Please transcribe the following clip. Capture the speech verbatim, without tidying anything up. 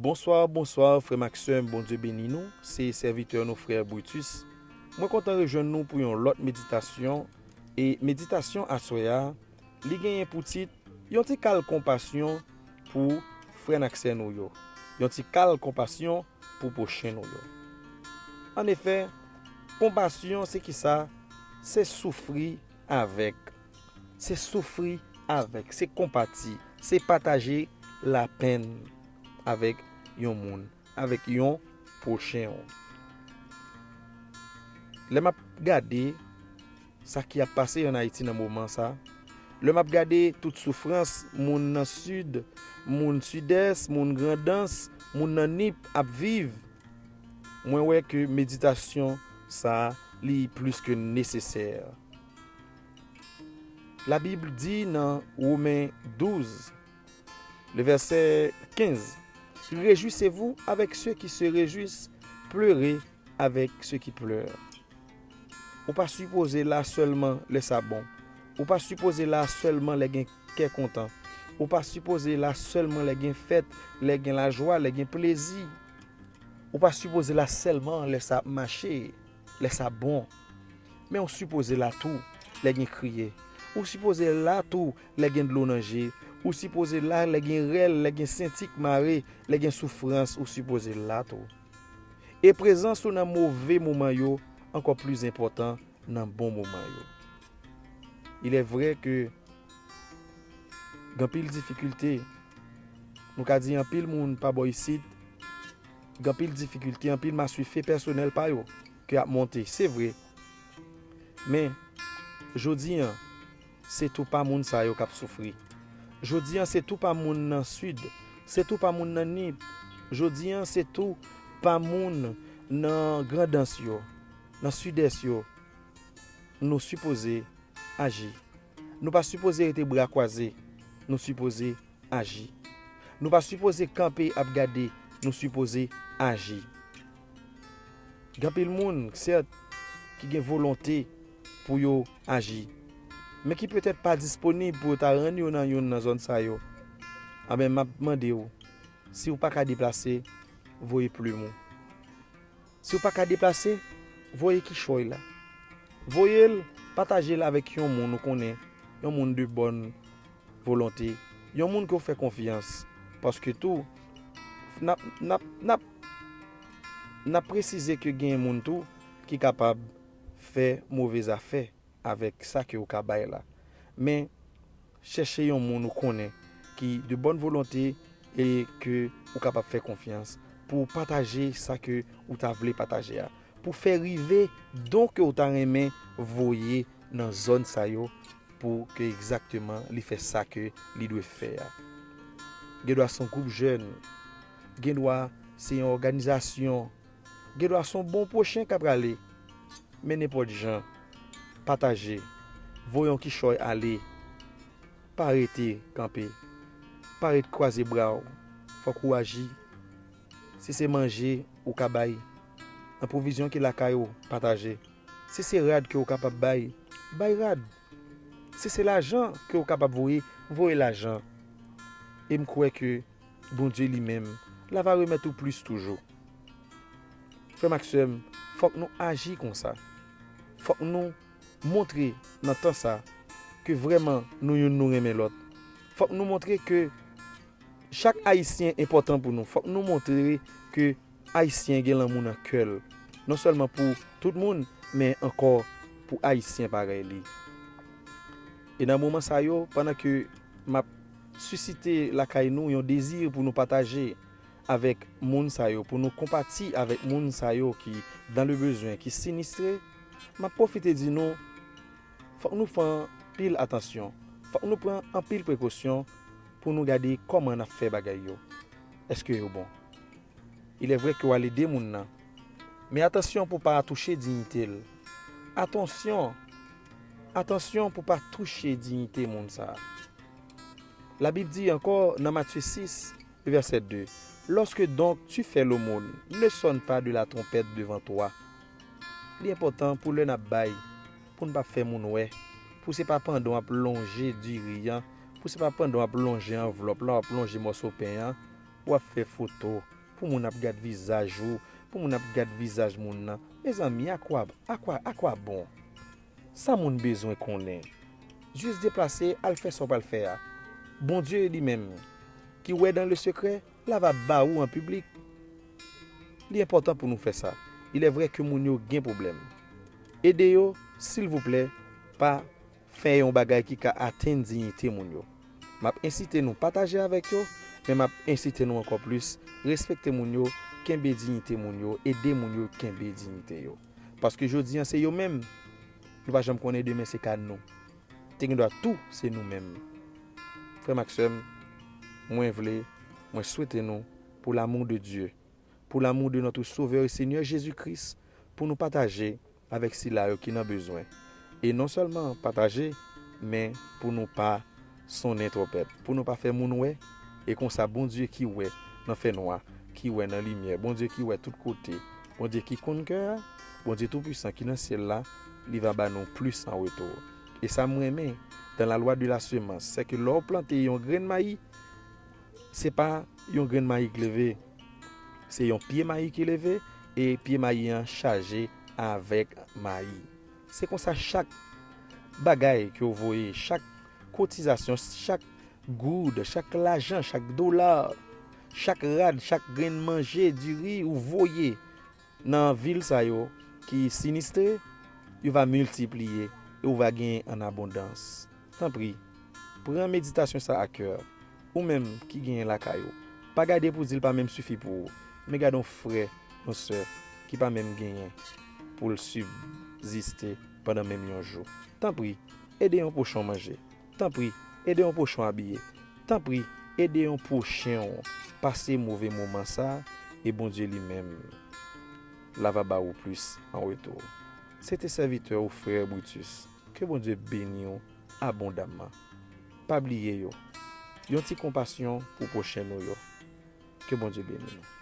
Bonswa, bonswa, frè m ak sè m, Bondye beni nou. Se sèvitè nou, frè Brutus. Mwen kontan rejwenn nou pou yon lòt meditasyon. E meditasyon aswè a, li genyen pou tit yon ti kal konpasyon pou frè n ak sè nou yo. Yon ti kal konpasyon pou pwochen nou yo. Annefè, konpasyon se ki sa? Se soufri avèk. Se soufri avèk, se konpati, se pataje lapenn avèk yon moun, avèk yon pwochen w. Lè m ap gade sa ki ap pase ann Ayiti nan moman sa, lè m ap gade tout soufrans moun nan Sid, moun Sidès, moun Grandans, moun nan Nip ap viv, mwen wè ke meditasyon sa a, li plis ke nesesè. Labib di nan Women douz, le vèsè kenz, Réjouissez-vous avec ceux qui se réjouissent, pleurez avec ceux qui pleurent. Ou pa sipoze la sèlman lè sa bon. Ou pa sipoze la sèlman lè gen kè kontan. Ou pa sipoze la sèlman lè gen fèt, lè gen lajwa, lè gen plezi. Ou pa sipoze la sèlman lè sa ap mache, lè sa bon. Men ou sipoze la tou lè gen kriye. Ou sipoze la tou lè gen dlo nan je. Ou sipoze la lè gen rèl, lè gen senti k mare, lè gen soufrans, ou sipoze la tou. E prezans ou nan move moman yo ankò plis enpòtan nan bon moman yo. Il est vrai ke gen anpil difikilte. Nou ka di anpil moun pa bò isit, gen anpil difikilte, anpil maswife pèsonèl pa yo ke ap monte, se vre. Men, jodi an, se tou pa moun sa yo k ap soufri. Jodi an, se tou pa moun nan Sid, se tou pa moun nan Nip. Jodi an, se tou pa moun nan Grandans yo, nan Sidès yo. Nou sipoze aji. Nou pa sipoze rete bra kwaze. Nou sipoze aji. Nou pa sipoze kanpe ap gade. Nou sipoze aji. Gen anpil moun, sèt, ki gen volonte pou yo aji, men ki petèt pa disponib pou yo ta rann yo nan youn nan zòn sa yo. Anben, m ap mande w, si w pa ka deplase, voye plim ou. Si w pa ka deplase, voye kichòy la. Voye l, pataje l avèk yon moun ou konnen, yon moun de bòn volonte, yon moun ke w fè konfyans. Paske tou, n ap, n ap, n ap, n ap presize ke gen moun tou ki kapab fè move zafè avèk sa ke w ka bay la. Men, chèche yon moun ou konnen ki de bòn volonte e ke ou kapab fè konfyans pou w pataje sa ke ou ta vle pataje a, pou fè rive don ke ou ta renmen voye nan zòn sa yo, pou ke egzakteman li fè sa ke li dwe fè a. Gen dwa se yon gwoup jèn, gen dwa se yon òganizasyon, gen dwa se yon bon pwochen k ap prale. Men nenpòt jan, pataje, voye yon kichòy ale, pa rete kanpe, pa ret kwaze bra w, fòk ou aji. Si se manje ou ka bay, nan pwovizyon ki lakay ou, pataje. Si se rad ke w kapab bay, bay rad. Si se lajan ke w kapab voye, voye lajan. E m kwè ke Bondye li menm, l ava remèt ou plis toujou. Frè m ak sè m, fòk nou aji konsa. Fòk nou montre nan tan sa ke vrèman nou youn nou renmen lòt. Fòk nou montre ke chak Ayisyen enpòtan pou nou. Fòk nou montre ke Ayisyen gen lanmou nan kè l, non sèlman pou tout moun, men ankò pou Ayisyen parèy li. E nan moman sa yo, pandan ke m ap sisite lakay nou yon dezi pou nou pataje avèk moun sa yo, pou nou konpati avèk moun sa yo ki dans le besoin, ki sinistre, m ap pwofite di nou, fòk nou fè anpil atansyon, fòk nou pran anpil prekosyon pou nou gade kòman n ap fè bagay yo. Èske yo bon? Il est vrai ke w al ede moun nan. Men atansyon pou w pa touche diyite l. Atansyon, atansyon pou w pa touche diyite moun sa a. Labib di ankò nan Matye sis, vèsè de, Lorsque donc tu fais l'aumône, ne sonne pas de la trompette devant toi. Li enpòtan pou lè n ap bay, pou n pa fè moun wè, pou se pa pandan w ap lonje diri an, pou se pa pandan w ap lonje anvlòp lan, w ap lonje mòso pen an, w ap fè foto, pou moun ap gad vizaj ou, pou moun ap gad vizaj moun nan. Mezanmi, akwa, akwa, akwa bon? Sa moun bezwen konnen? Jis deplase, al fè sa w pral fè a. Bondye li menm, ki wè dan le sekrè, la va ba ou an piblik. Li enpòtan pou nou fè sa. Il est vrai ke moun yo gen pwoblèm. Ede yo, silvouplè, pa fè yon bagay ki ka atenn diyite moun yo. M ap ensite nou pataje avèk yo, men m ap ensite nou ankò plis respekte moun yo, kenbe diyite moun yo, ede moun yo kenbe diyite yo. Paske jodi an se yo menm, nou pa janm konnen demen se ka nou. Te gen dwa tou se nou menm. Frè m ak sè m, mwen vle, mwen swete nou, pour l'amour de Dieu, pour l'amour de notre Sauveur et Seigneur Jésus-Christ, pou nou pataje avèk sila yo ki nan bezwen. E non sèlman pataje, men pou nou pa sonnen twonpèt, pou nou pa fè moun wè. E konsa, Bondye ki wè nan fènwa, ki wè nan limyè, Bondye ki wè tout kote, Bondye ki konn kè a, Bondye Toupwisan ki nan syèl la, li va ba nou plis an retou. E sa m renmen dans la loi de la semence, c'est que lè w plante yon grenn mayi, se pa yon grenn mayi k leve, se yon pye mayi ki leve, e pye mayi an chaje avèk mayi. Se konsa, chak bagay ke w voye, chak kotizasyon, chak goud, chak lajan, chak dola, chak rad, chak grenn manje, diri ou voye nan vil sa yo ki sinistre, yo va miltipliye e ou va genyen an abondans. Tanpri, pran meditasyon sa a kè. Ou menm ki genyen lakay ou, pa gade pou di l pa menm sifi pou ou, men gade yon frè, yon sè ki pa menm genyen pou l sibziste pandan menm yon jou. Tanpri, ede yon pwochen w manje. Tanpri, ede yon pwochen w abiye. Tanpri, ede yon pwochen w pase move moman sa a, e Bondye li menm, la va ba ou plis an retou. Se te sèvitè ou, frè Brutus. Ke Bondye beni w abondamman. Pa bliye yo. Yon ti konpasyon pou pwochen nou yo. Ke Bondye beni nou.